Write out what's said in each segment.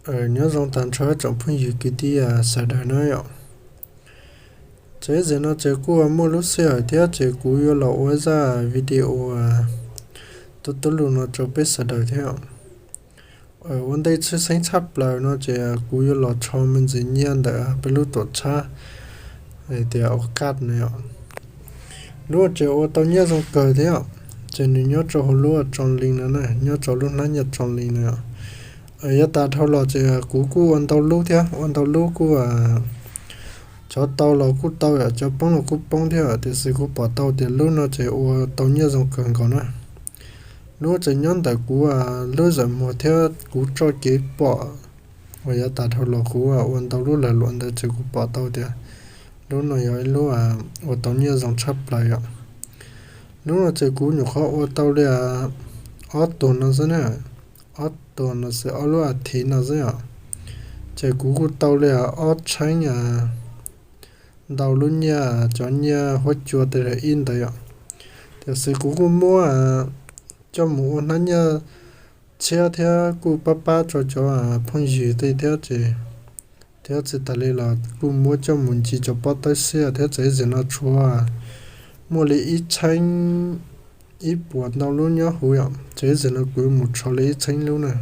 Nyob zoo tag nrho tsoom phooj ywg kwv tij sawv daws na yom. Ces zim no ces kuj muaj lub sij hawm thiab ces kuv yuav los ua zaj video tus tub lus no rau peb sawv daws thiab. Ua ntej tshwj xeeb tshaj plaws no ces kuv yuav los rho me ntsis nyiaj ntawm peb lub tuam txhab tias ua kaj no yom. Lub ces ua tau nyiaj zoo kawg thiab, ces nws nyob rau hauv lub tso li no na, nyob rau lub hnab nyiaj tso li no yom. Yav tas dhau los ces kuv kuj ua ntau lub thiab, ua ntau lub kuj, cov tau los kuj tau yom, cov poob los kuj poob thiab, tiam sis kuv pom tau tias lub no ces ua tau nyiaj zoo kawg nkaus na. Lub ces nyob ntawm kuv lub zawm muag thiab kuv txoj kev pom uas yav tas dhau los kuv ua ntau lub lag luam ntawd ces kuv pom tau tias lub no yog ib lub ua tau nyiaj zoo tshaj plaws yom. Lub no ces kuv nyuam qhuav ua tau li ob tuag no xwb na, ob tuag no xwb, ob lub as thiv no xwb yom. Ces kuv kuj tau li ob txheeb ntau lub nyiaj, cov nyiaj huab cua tej ib ntawd yom. Tiam sis kuv kuj muab coj mus ua hnab nyiaj tshiab thiab kuj pab pab rau cov phooj ywg tej thiab ces, thiab tsis tas li los kuj muab coj mus ncig cov pob tawb xiab thiab. Txawm zim no tshuav muaj li ib txheeb ib puas ntau lub nyob huv yom, txawm zim no kuv yuav mus rho li ib txheeb lub na.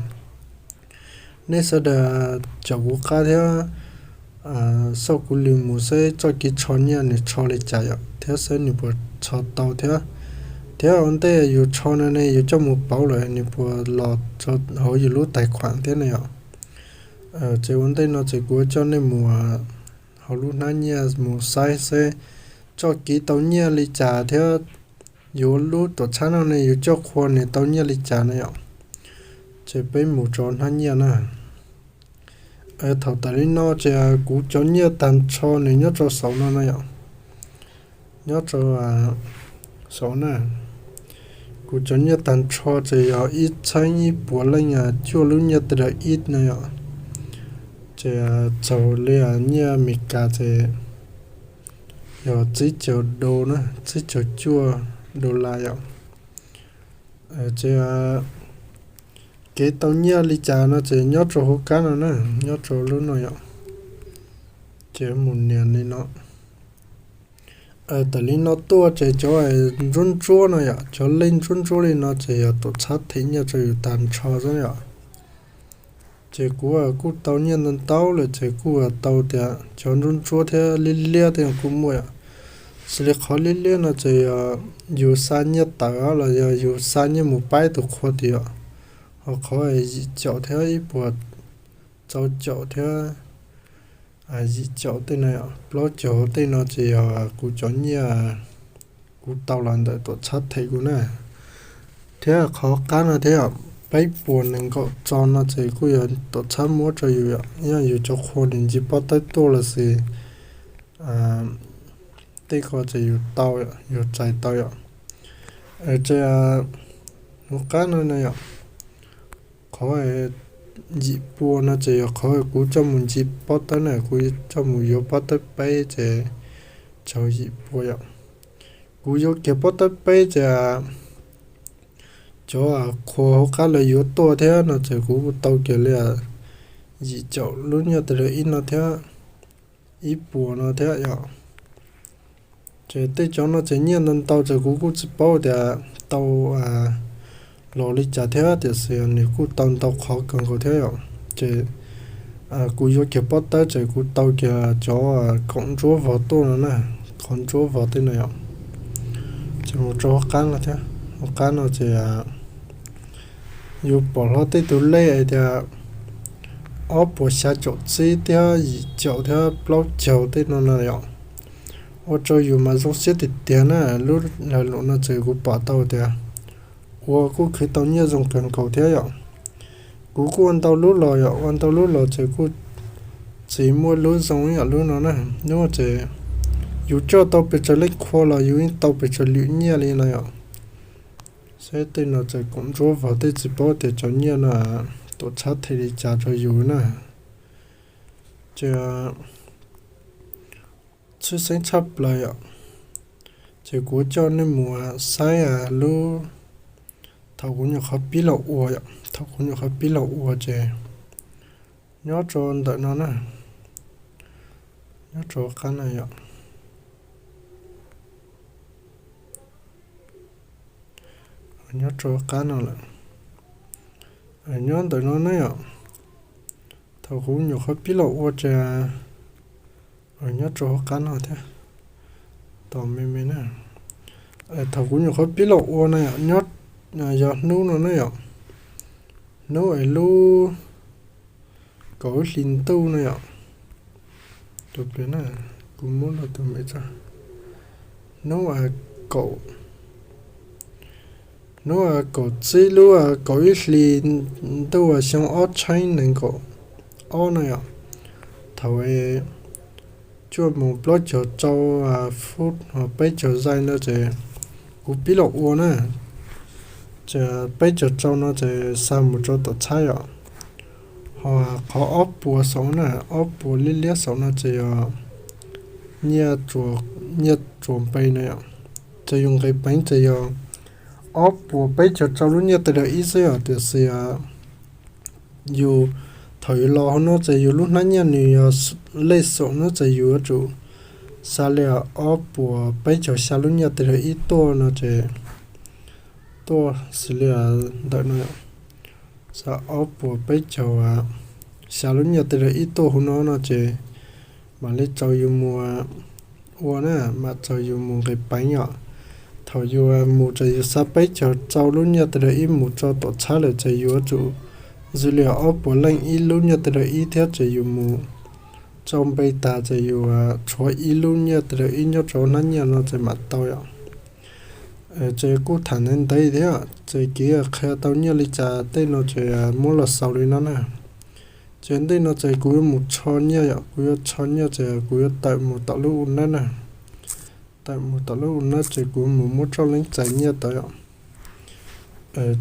Nej sawv daws caum kuv qab thiab xauj kuv li mus saib txoj kev rho nyiaj nws rho li cas yom, thiab saib nws puas rho tau thiab. Thiab ua ntej yus rho no ne yus coj mus pauv lawm nws puas los hauv yus lub tais khuam thiab ne yom. Ces ua ntej no ces kuv coj nej mus hauv lub hnab nyiaj mus saib saib txoj kev tau nyiaj li cas thiab yus lub tuam txhab no ne yus coj qhua nws tau nyiaj li cas na yom. Ces peb mus rau hnab nyiaj na. Thaum tas li no ces kuv cov nyiaj tag nrho nws nyob rau saum no na yom. Nyob rau saum na, kuv cov nyiaj tag nrho ces yog ib txheeb ib puas leej cuaj lub nyiaj teb daws ib no yom. Ces txaus li nyiaj Amelikas ces yog tsib caug do na, tsib caug cuaj dollar yom. Ces kev tau nyiaj li cas no ces nyob rau hauv qab no na, nyob rau lub no yom. Ces mus nias li no. Tam li no tuaj ces cov ntsuab ntsuab no yom, cov lej ntsuab ntsuab li no ces yog tuam txhab them nyiaj rau yus tag nrho xwb yom. Ces kuv kuj tau nyiaj ntau ntau lawm ces kuj tau tias cov ntsuab ntsuab thiab liab liab tej no kuj muaj yom. Xws li qhov liab liab no ces yog yus xa nyiaj tawm los yog yus xa nyiaj mus pab tus qhua tiag yom. Ho qhov yim caum thiab ib puas rau caum thiab yim caum tej no, plaub caug tej no ces yog kuv cov nyiaj kuv tau los ntawm tuam txhab them kuv na. Thiab qhov qab no thiab yom, peb puas nees nkaum tso no ces kuj yog tuam txhab muab rau yus yom, yog yus cov qhua nws ncig pob tawb tuaj los sis tej ko ces yus tau, yus txais tau yom. Ces hauv qab no no yom, qhov yim pua no ces yog qhov kuv coj mus ncig pob tawb na, kuv coj mus yuav pob tawb peb ces tau yim pua yom. Kuv yuav kiag pob tawb peb ces cov qhua hauv qab lawv yuav tuaj thiab no ces kuv kuj tau kiag li yim caum lub nyiaj teb daws ib no thiab, ib puas no thiab yom. Ces tej cov no ces nyiaj ntau ntau ces kuv kuj tsis paub tias tau los li cas thiab, tiam sis nws kuj tau ntau qhov kawg nkaus thiab yom. Ces kuv yuav kiag pob tawb ces kuv tau kiag cov koom ntsuab vog tuaj no na, qhov ntsuab vog tej no yom. Ces mus rau hauv qab no thiab, hauv qab no ces yus pom hlo tej tus lej hais tias ob puas xya caum tsib thiab yim caum thiab plaub caug tej no na yom. Ua rau yus mas zoo siab tiag tiag na, lub lag luam no ces kuv pom tau tias ua kuj khwv tau nyiaj zoo kawg nkaus thiab yom. Kuv kuj ua ntau lub los yom, ua ntau lub los ces kuj tsis muaj lub zoo yam lub no na. Lub ces yus coj tau pes tsawg leej qhua los yus yeej tau pes tsawg lwm nyiaj li no yom. Saib tej no ces koom ntsuab vog tej tsis paub tias cov nyiaj no tuam txhab them li cas rau yus na. Ces tshwj xeeb tshaj plaws yom, ces kuv coj nej mus saib lub, thaum kuv nyuam qhuav pib los ua yom, thaum kuv nyuam qhuav pib los ua ces Nyob rau ntawm no na, nyob rau qab no yom, nyob rau qab no lawm, nyob ntawm no na yom. Thaum kuv nyuam qhuav pib los ua ces nyob rau hauv qab no thiab, tos me me na. Thaum kuv nyuam qhuav pib los ua na yom, nyob, yog hnub no na yom, hnub es lub kaum ib hlis ntuj na yom. Tus pliag na, kuv muab los tus me tso. Hnub kaum, hnub kaum txib lub kaum ib hlis ntuj xyoo ob txhiab nees nkaum ob na yom. Thaum cuaj moos plaub caug rau fub peb caug zais no ces kuv pib los ua na. Ces peb caug rau no ces xa mus rau tom txhab yom. Ho qhov ob puas saum na, ob puas liab liab saum no ces yog nyiaj, nyiaj tsuas npe na yom. Ces yus nqis peev ces yog ob puas peb caug rau lub nyiaj tawg dag ib xwb yom. Tiam sis yus, thaum yus los hauv no ces yus lub hnab nyiaj nws yog lej xum no ces yus yuav tsum xa li ob puas peb caug xya lub nyiaj tawg dag ib tuaj no ces, tuaj xws li ntawm no, xa ob puas peb caug xya lub nyiaj tawg dag ib tuaj hauv no no ces mam li tsaus yus mus ua na, mam tsaus yus mus nqis peev yom. Thaum yus mus ces yus xa peb caug rau lub nyiaj tawg dag ib mus rau tom txhab lawm ces yus yuav tsum xws li ob puas leej ib lub nyiaj tawg dag ib thiab ces yus mus tso npe tas ces yus tshuav ib lub nyiaj tawg dag ib nyob rau hnab nyiaj no ces mam tau yom. Ces kuj tham ntev ntev thiab ces kev qhia tau nyiaj li cas tej no ces muab los xaus li no na. Ces ntej no ces kuv yuav mus tsho nyiaj yom, kuv yuav tsho nyiaj ces kuv yuav tawm mus tom lub u nab na. Tawm mus tom lub u nab ces kuv mus muab roj leeb txais nyiaj tod yom.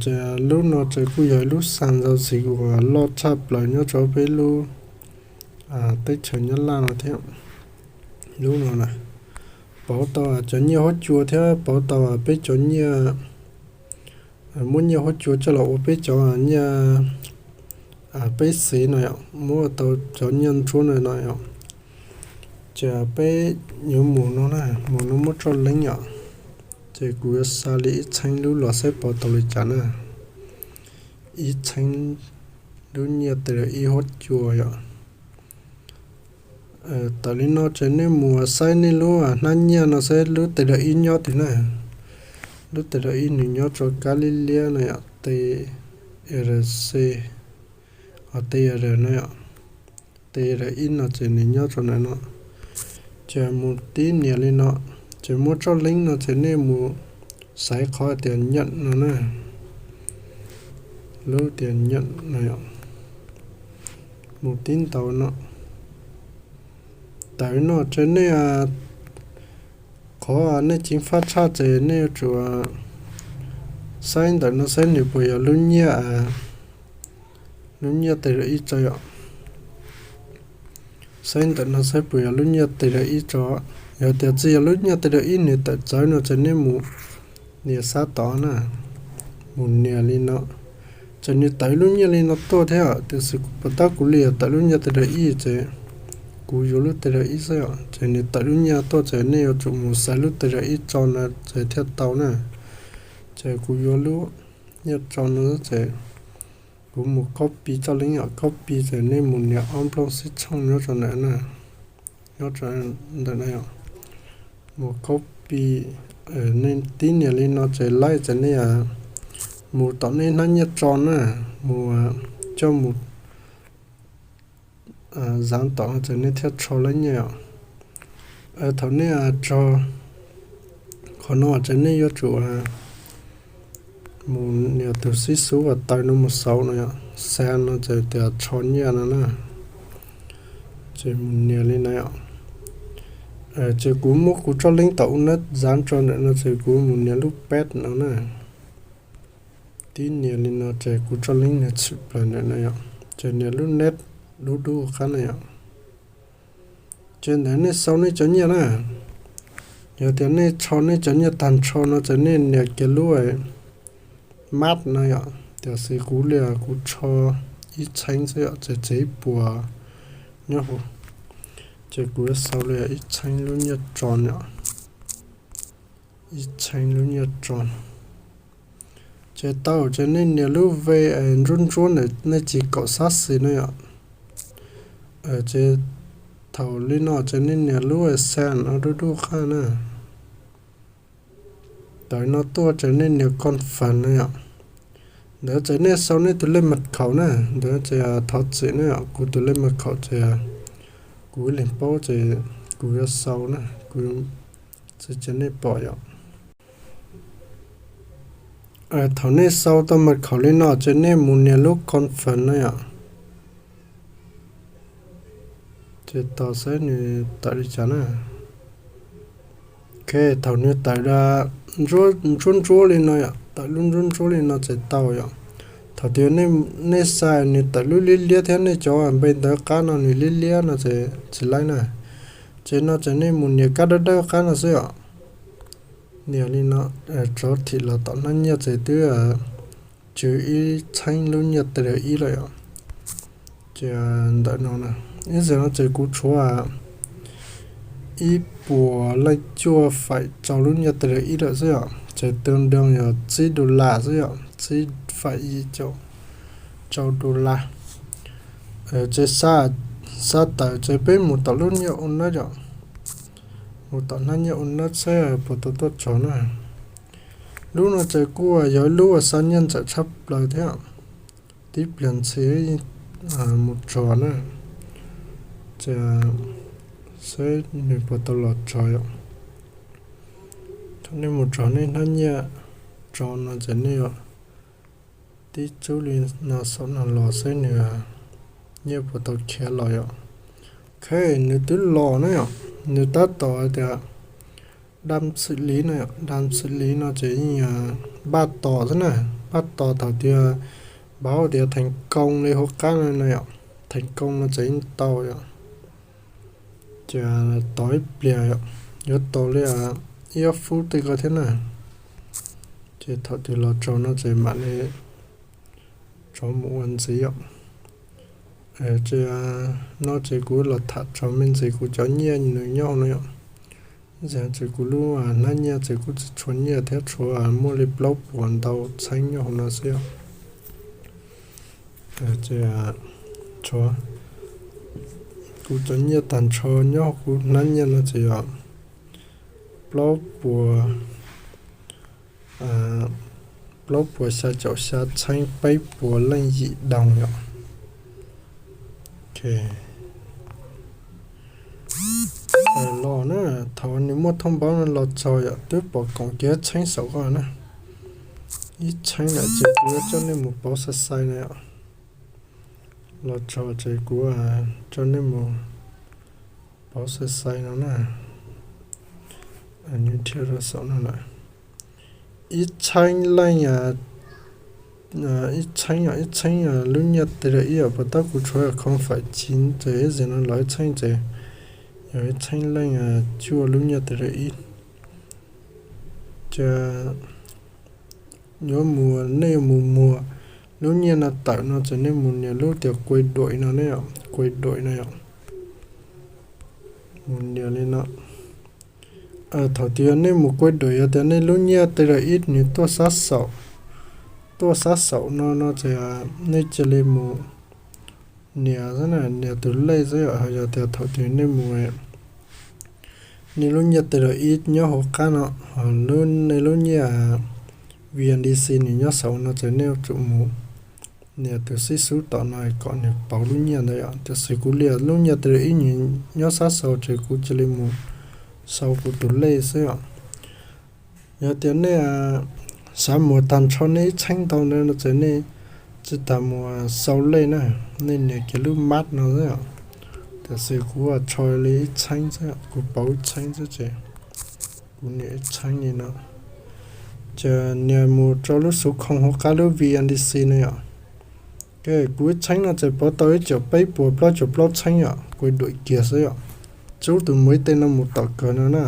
Ces lub no ces kuj yog ib lub xas ntxaus xiv uas loj tshaj plaws nyob rau peb lub teb chaws Nyab Laj no thiab. Lub no na, pauv tau cov nyiaj huab cua thiab pauv tau peb cov nyiaj, muab nyiaj huab cua coj los ua peb cov nyiaj, peb xiv no yom, muab tau cov nyiaj ntsuab no no yom. Ces peb yuav mus no na, mus no muab roj leeb yom. Ces kuv yuav xa li ib txheeb lub los saib pauv tau li cas na. Ib txheeb lub nyiaj tawg dag ib huab cua yom. Tawm li no ces nej mus saib nej lub hnab nyiaj no saib lub tawg dag ib nyob twg na. Lub tawg dag ib nws nyob rau kab liab liab no yom, T R C, ho T R no yom. T R ib no ces nws nyob rau ntawm no. Ces mus tib nias li no, ces muab roj leeb no ces nej mus xaiv qhov tias nyeem no na. Lub tias nyeem no yom. Mus tib ntaus no. Tawm no ces nej, qhov nej ceev faj tshaj ces nej yuav tsum saib ntawm no saib nws puas yog lub nyiaj, lub nyiaj tawg dag ib tso yom. Saib ntawm no saib puas yog lub nyiaj tawg dag ib tso. Yog tias tsis yog lub nyiaj tawg dag ib nws tawm txawv no ces nej mus nias sab tod na, mus nias li no. Ces nws tawm lub nyiaj li no tuaj thiab, tiam sis puas tab kuv li tawm lub nyiaj tawg dag ib ces kuv yuav lub tawg dag ib xwb os. Ces nws tawm lub nyiaj tuaj ces nej yuav tsum mus xaiv lub tawg dag ib tso no ces thiaj tau na. Ces kuv yuav lub nyiaj tso no ces kuv mus copy txoj link yom, copy ces nej mus nias ob nplooj xib tshooj nyob rau ntawm na, nyob rau ntawm na yom. Mus copy, nej tib nias li no ces laib ces nej mus tom nej hnab nyiaj tso na, mus coj mus zav tom ces nej thiaj rho laib nyiaj os. Thaum nej rho qhov no ces nej yuav tsum mus nias tus xib xub uas taw no mus xauv no yom, xa no ces tias rho nyiaj no na. Ces mus nias li no yom. Ces kuv muab kuv txoj link tom u nab zav tso ntawm no ces kuv mus nias lub peb no na. Tib nias li no ces kuv txoj link nws tshwm plaws ntawm no yom. Ces nias lub neb dub dub qab no yom. Ces ntawd nej sau nej cov nyiaj na. Yog tias nej rho nej cov nyiaj tag nrho no ces nej nias kiag lub mab no yom. Tiam sis kuv li kuv rho ib txheeb xwb yom, ces txiav ib puas nyob hauv. Ces kuv yuav sau li ib txheeb lub nyiaj tso yom, ib txheeb lub nyiaj tso. Ces tau, ces nej nias lub ve ntsuab ntsuab ntawm nej cim kaum xab xis na yom. Ces thaum li no ces nej nias lub xan no dub dub qab na. Tawm no tuaj ces nej nias confirm na yom. Ntawd ces nej sau nej tus lej mật khẩu na, ntawd ces thov txim na yom, kuv tus lej mật khẩu ces kuv ib leeg paub ces kuv yuav sau na, kuv tsis cia nej pom yom. Thaum nej sau tau mật khẩu li no ces nej mus nias lub confirm na yom. Ces tos saib nws tawm li cas na. Ok, thaum nws tawm da ntsuab ntsuab li no yom, tawm lub ntsuab ntsuab li no ces tau yom. Thaum twg nej xa nws tawm lub liab liab thiab nej cov npe ntawv qab no nws liab liab no ces tsis laib na. Ces no ces nej mus nias kab dawb dawb qab no xwb yom. Nias li no, rov thim los tom hnab nyiaj ces twb tswv ib txheeb lub nyiaj T R ib lawm yom. Ces ntawm no na, ib zaug no ces kuv tshuav ib puas leej cuaj faim rau lub nyiaj T R ib lawm xwb yom, ces tương đương yog tsib dollar xwb yom, tsib faim yim caum rau dollar. Ces xa tawm ces peb mus tom lub nyiaj ua nab yom, mus tom hnab nyiaj ua nab saib puas tau tuaj txog na. Lub no ces kuj yog ib lub uas xa nyiaj ntxawm tshaj plaws thiab, tib pliag ntxhi mus txog na. Ces saib nws puas tau los txog yom. Thaum nej mus txog nej hnab nyiaj tso no ces nej yuav tib tsub li no saum no los saib nws nyiaj puas tau khiav los yom. Ok, nws twb los na yom, nws tab tom hais tias dam xwm liv no yom, dam xwm liv no ces yeej npaj tos xwb na, npaj tos thaum tias npaj tias theem koo li hauv qab no no yom, theem koo no ces yeej tau yom. Ces tos ib pliag yom, yuav tos li ib ob fub tej ko thiab na. Ces thaum twg los txog no ces mam li rov mus ua ntxiv yom. Ces no ces kuv los tham txog me ntsis kuv cov nyiaj nws nyob hauv no yom. Ib zaug ces kuv lub hnab nyiaj ces kuj tsis tshua nyiaj thiab, tshuav muaj li plaub puas ntau txheeb nyob hauv no xwb yom. Ces kuv cov nyiaj tag nrho nyob hauv kuv hnab nyiaj no ces yog plaub puas plaub puas xya caum xya txheeb peb puas leej yim doos yom. Los na, thaum nws muaj thoob npaub no los txog yom, twb pom koom kiag txheeb saum ko na. Ib txheeb lawm ces kuv yuav coj nej mus pauv sai sai na yom. Los txog ces kuv coj nej mus pauv sai sai no na. Nws dhia rau saum no lawm. Ib txheeb leej, ib txheeb, ib txheeb lub nyiaj T R ib yom, puas tab kuv tshuav yog không phẩy chín ces ib zaug no los ib txheeb ces yog ib txheeb leej cuaj lub nyiaj T R ib. Ces yuav mus, nej yuav mus muag lub nyiaj no tawm no ces nej mus nias lub tias quay đổi no ne, quay đổi no yom. Mus nias li no. Thaum twg yog nej mus quay đổi yog tias nej lub nyiaj T R ib nws tuaj sab saum, tuaj sab saum no no ces nej cia li mus nias xwb na, nias tus lej xwb yom. Ho yog tias thaum twg nej mus, nej lub nyiaj T R ib nyob hauv qab no, ho nej lub nyiaj V N D C nws nyob saum no ces nej yuav tsum mus nias tus xib xub tom no kom nws pauv lub nyiaj ntawd yom. Tiam sis kuv liam lub nyiaj T R ib nws nyob sab saud ces kuv cia li mus sau kuv tus lej xwb yom. Yog tias nej xav muag tag nrho nej ib txheeb ntau ntawd no ces nej tsis tas mus sau lej na, nej nias kiag lub mab no xwb yom. Tiam sis kuv tsho li ib txheeb xwb, kuv pauv ib txheeb xwb ces kuv nias ib txheeb li no. Ces nias mus rau lub xuv khoo hauv qab lub V N D C no yom. Kuv ib txheeb no ces pauv tau ib caum peb puas plaub caug plaub txheeb yom, kuv duam kiag xwb yom. Tsub tus mus ib teg no mus tom kawg no na.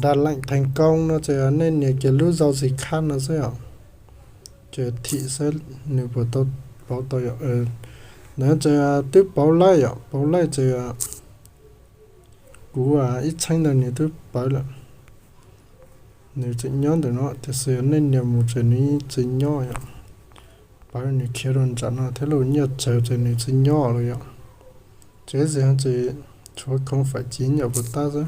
Dam leem theem koo no ces nej nias kiag lub zau zis khab no xwb yom. Ces thim saib nws puas tau pauv tau yom. Ntawd ces twb pauv laij yom, pauv laij ces kuv ib txheeb ntawd nws twb pawv lawm. Nws tseem nyob ntawm no tiam sis nej nias mus ces nws tsis nyob yom. Pawv nws khiav rau nram no thiab los nyiaj tsawv ces nws tsis nyob lawm yom. Ces ib zaug no ces tshuav khoov faim civ nyam puas tab xwb.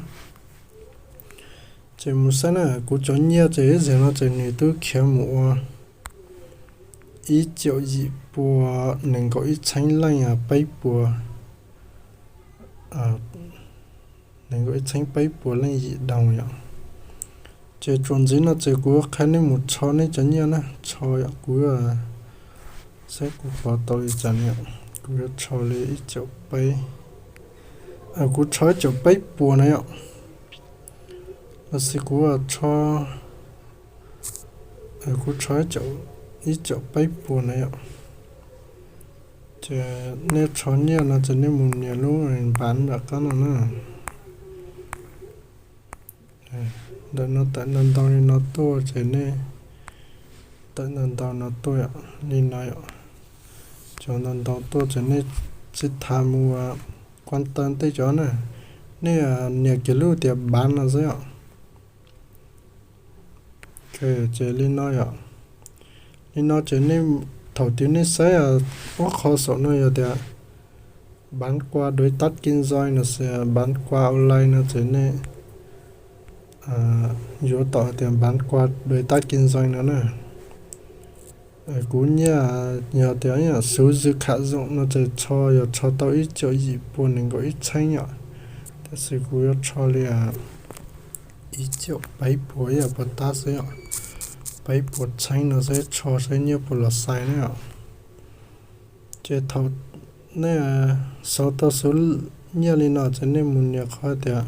Ces mus saib na, kuv cov nyiaj ces ib zaug no ces nws twb khiav mus ua ib caum yim pua nees nkaum ib txheeb leej peb puas, nees nkaum ib txheeb peb puas leej yim doos yom. Ces txuas ntxiv no ces kuv qhia nej mus rho nej cov nyiaj na, rho yom, kuv saib kuv rho tau li cas na yom. Kuv yuav rho li ib caum peb, kuv rho ib caum peb puas na yom. Los sis kuv rho, kuv rho ib caum peb puas na yom. Ces nej rho nyiaj no ces nej mus nias lub npav nram qab no na. Ntawm no tawm ntau ntau li no tuaj ces nej, tawm ntau ntau no tuaj li no yom. Cov ntau ntau tuaj ces nej tsis tas mus kuam taw tej cov na, nej nias kiag lub tias npav no xwb yom. Ces li no yom, li no ces nej, thaum twg nej saib ob qho saum no yog tias bán qua đối tác kinh doanh no, bán qua online no ces nej yuav tau tias bán qua đối tác kinh doanh no na. Kuv nyiaj yog tias số dư khả dụng no ces rho yog rho tau ib caum yim pua nees nkaum ib txheeb yom. Tab sis kuv yuav rho li ib caum peb puas ib puas tab xwb yom. Peb puas txheeb no saib rho saib nyiaj puas los xais na yom. Ces thaum nej xav tau số nyiaj li no ces nej mus nias qhov tias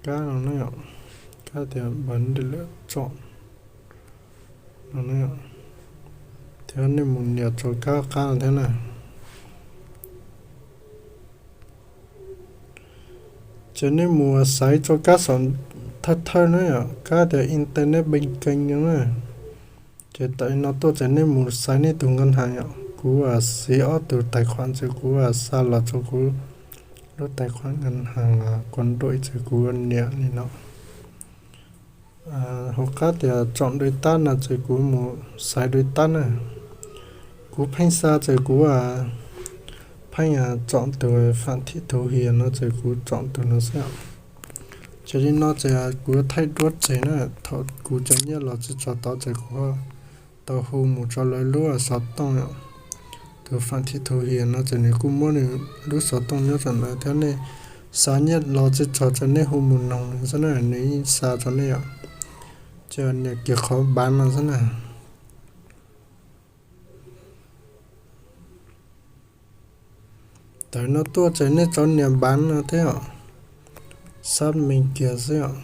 kab no na, kab tias bán để lựa chọn no, thiab nej mus nias rau kab qab no thiab na. Ces nej mus xaiv rau kab saum thawj thawj na yom, kab tias internet banking no na. Ces tawm li no tuaj ces nej mus xaiv nej tus ngân hàng yom. Kuv xaiv ob tug tài khoản ces kuv xa los rau kuv lub tài khoản ngân hàng Quân Đội ces kuv nias li no. Hauv qab tias chọn đối tác no ces kuv mus xaiv đối tác na. Kuv pheej xa ces kuv pheej chọn tus Phạm Thị Thu Hiền no ces kuv chọn tus no xwb. Ces li no ces kuv thaij duab tseg na, thaum kuv cov nyiaj los tsis txog tod ces kuv tau hu mus rau lawv lub xov tooj. Tus Phạm Thị Thu Hiền no ces nws kuj muab nws lub xov tooj nyob rau ntawd thiab, nej xa nyiaj los tsis txog ces nej hu mus noog nws xwb na, nws yeej xa rau nej yom. Ces nias kiag qhov bán no xwb na. Tawm no tuaj ces nej rov nias bán no thiab yom, xác minh kiag xwb yom.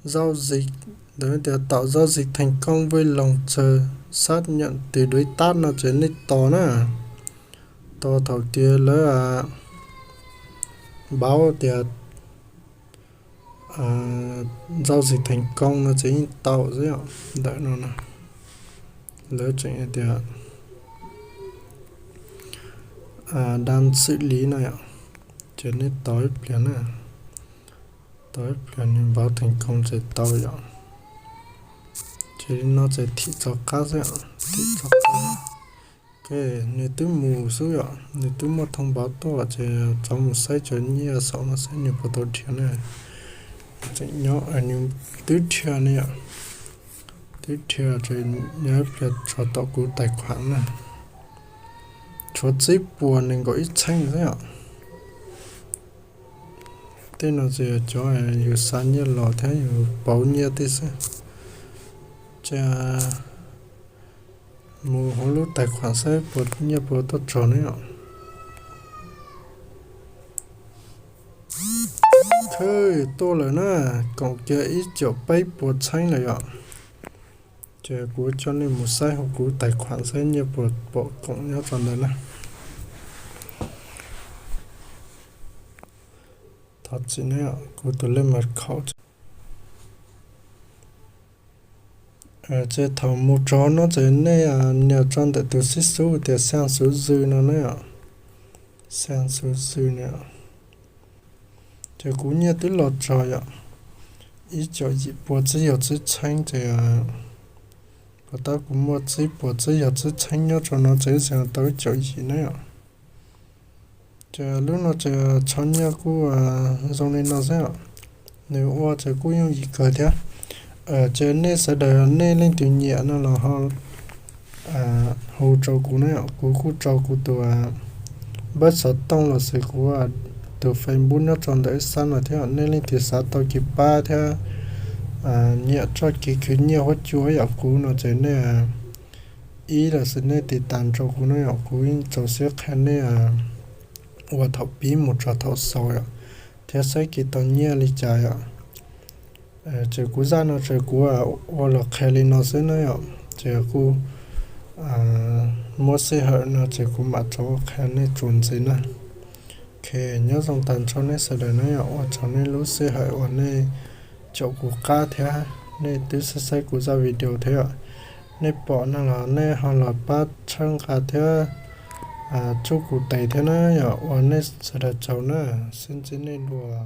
Giao dịch, ntawd tias tạo giao dịch thành công, vui lòng chờ xác nhận từ đối tác no ces nej tos na. Tos thaum tias lawv paub tias giao dịch thành công no ces yeej tau xwb yom. Ntawm no lawv tseem tias đang xử lý no yom, ces nej tos ib pliag na, tos ib pliag nws paub thành công ces tau yom. Ces li no ces thim rov qab xwb, thim rov qab. Nws twb mus xwb yom, nws twb muaj thông báo tuaj ces rov mus saib cov nyiaj saum no saib nws puas tau dhia na. Tseem nyob, nws twb dhia ne yom, twb dhia ces nyob ib pliag tso tom kuv tài khoản na. Tshuav tsib puas nees nkaum ib txheeb xwb yom. Tej no ces yog cov yus xa nyiaj los thiab yus pauv nyiaj tej xwb. Ces mus hauv lub tài khoản saib puas nyiaj puas tuaj txog ne yom. Thawj tuaj lawm na, koom kiag ib caum peb puas txheeb lawm yom. Ces kuv coj nej mus saib hauv kuv tài khoản saib nyiaj puas pom koom nyob rau ntawd na. Thov txim na, kuv tus lej mas khaum. Ces thaum mus txog no ces nej nias tso ntawm tus xib xub tias xeej xuv zwj no na yom, xeej xuv zwj na. Ces kuv nyiaj twb los txog yom, ib caum yim pua tsib caug tsib txheeb ces, puas tab kuv muaj tsib puas tsib caug tsib txheeb nyob rau no ces xeej tau ib caum yim na yom. Ces lub no ces txhua nyiaj kuj zoo li no xwb os. Nws ua ces kuj yooj yim kawg thiab. Ces nej sawv daws nej leej twg nyiam no los ho hu rau kuv na yom, kuv kuj tso kuv tus npawb xov tooj los sis kuv tus Facebook nyob rau ntawm ib xab no thiab. Nej leej twg xav tau kev pab thiab nyiam txoj kev khwv nyiaj huab cua yom, kuv no ces nej ib los sis nej tiv tas rau kuv no yom, kuv yeej txaus siab qhia nej ua thaum pib mus txog thaum xaus yom, thiab saib kev tau nyiaj li cas yom. Ces kuv zaj no ces kuv ua los qhia li no xwb na yom, ces kuj muab sij hawm no ces kuv mam rov qhia nej txuas ntxiv na. Ok, nyob zoo tag nrho nej sawv daws na yom, ua tsaug nej lub sij hawm uas nej caum kuv qab thiab nej twb saib saib kuv zaj video thiab. Nej pom no los nej ho los pab txhawb nqa thiab txhawb kuv tes thiab na yom, ua nej sawv daws tsaug na, sib ntsib nej dua.